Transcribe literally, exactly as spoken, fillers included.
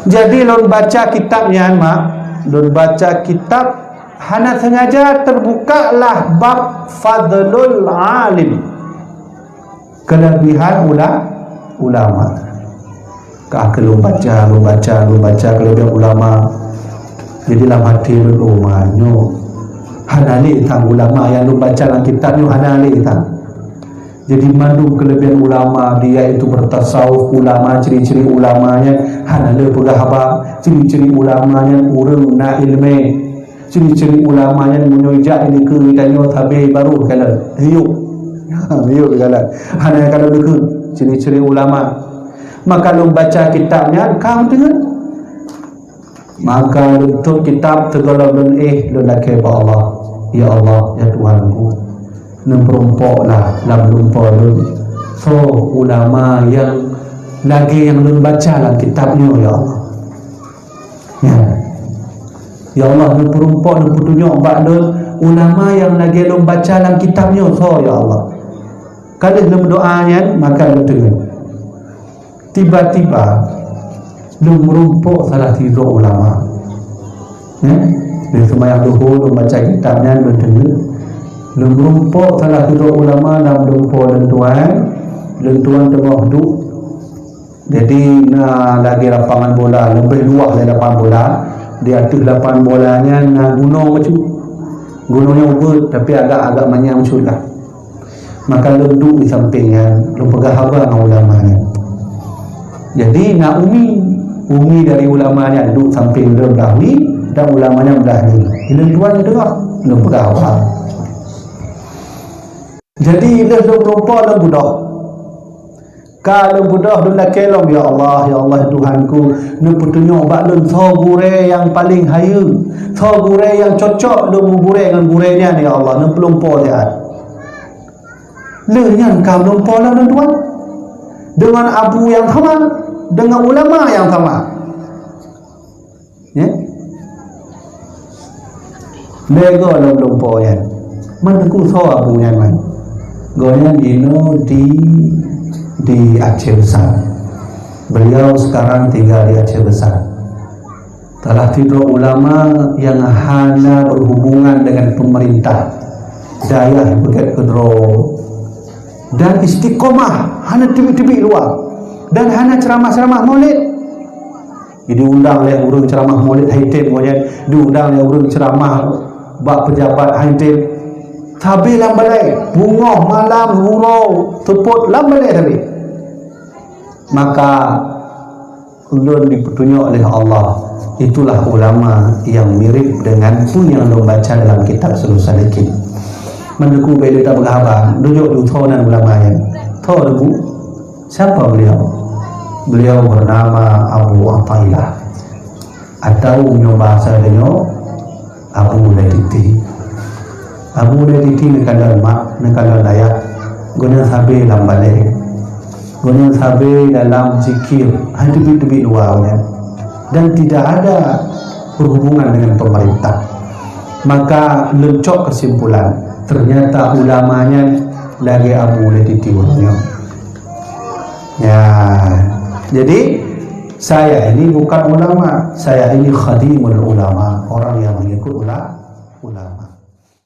Jadi lôn baca kitab nyan, mak, lôn baca kitab hana sengaja terbuka lah bab fadlul alim. Kelebihan ula-, ulama. Ka keu lôn baca, lôn baca, lôn baca kelebihan ulama. Jadi lam hati lôn, "Oh, manyak. Hana lé tang ulama nyang lôn baca lam kitab nyoe, hana lé tang." Jadi mandum kelebihan ulama, dia itu bertasawuf, ulama, ciri-ciri ulama nyan hana lé peugah haba. Ciri-ciri ulama nyan ureuëng na iéleumé. Ciri-ciri ulama nyan meunyoe jak di neugui geutanyoe sabe barô kalon. Hiup. Ha, hiup kalon. Hana kalon dikeue ciri-ciri ulama. Maka lôn baca kitab nyan ka meuteungeut. Maka lôn tôb kitab, sigohlom lôn éh, lôn lakée bak Allah. Ya Allah, ya Tuhanku, neupeurumpoklah lam lumpoe lôn soe ulama nyang lagée nyang lôn baca lam kitab nyoe, ya Allah. Ya. Ya Allah, neupeurumpok, neupeutunyok bak lôn ulama nyang lagée lôn baca lam kitab nyoe soe, ya Allah. Ka lheueh lôn meudoá nyan, maka lôn teungeut. Tiba-tiba, lôn meurumpok salah sidroe ulama. Ya? Lheueh seumayang duhô, lôn baca kitab nyan, lôn teungeut. Lôn meurumpok salah sidroe ulama lam lumpoe lôn tuan, lôn tuan teungoh duek. Jadi na lagée lapangan bola, leubeh luwah lé lapangan bola. Di ateueh lapangan bola nyan na gunong bacut. Gunong nyan ubit, tapi agak-agak manyang bacut lah. Maka lôn duek di sampéng nyan, lôn peugah haba ngon ulama nyan. Jadi na umi, umi dari ulama nyan duek sampéng lôn blah wi, dan ulama nyan blah nyoe. Lôn tuan deungoe, lôn peugah haba. Jadi lheueh lôn meurumpok lôn beudôh. Ka lôn beudôh lôn lakée lom, "Ya Allah, ya Allah, Tuhanku, neupeutunyok bak lôn soe gurée nyang paleng hayeue, soe gurée nyang cocok lôn meugurée ngon gurée nyan, ya Allah, neupeurumpok siat." Lheueh nyan ka meurumpok lom lôn tuan deungon abu nyang sama, deungon ulama nyang sama. Ya? Lego lom lumpoe nyan. Man teungku soe abu nyan man? Gobnyan jinoe di, di Aceh Besar. Beliau sekarang tinggal di Aceh Besar. Salah sidroe ulama nyang hana berhubungan dengan pemerintah dayah beugét keudroe dan istiqomah, hana teubiet-teubiet luwa dan hana ceramah-ceramah maulid. Jadi diundang lé ureuëng ceramah maulid hai tem, kemudian diundang lé ureuëng ceramah bak pejabat hai tem. Sabe lam balai, beungoh malam uroe seupôt lam balai sabe. Maka ulôn dipeutunyok lé Allah, itulah ulama yang mirip dengan peue nyang lôn baca dalam kitab Suluh Salikin. Man teungku bék lé tapeugah haba, dujok dusoe nan ulama nyan. Tho teungku. Siapa beliau? Beliau bernama Abu Athaillah. Atau nyoe bahasa tanyoe, Abu Latiti. Abu Latiti neukalon mak, neukalon ayah. Gobnyan sabe lam balai. Gobnyan sabe dalam zikir. Hai teubiet-teubiet luwa gobnyan. Dan tidak ada berhubungan dengan pemerintah. Maka leuncok kesimpulan, ternyata ulama nyan lagée Abu Latiti uroe nyoe. Ya, jadi saya ini bukan ulama, saya ini khadimul ulama, orang yang mengikut ula-, ulama.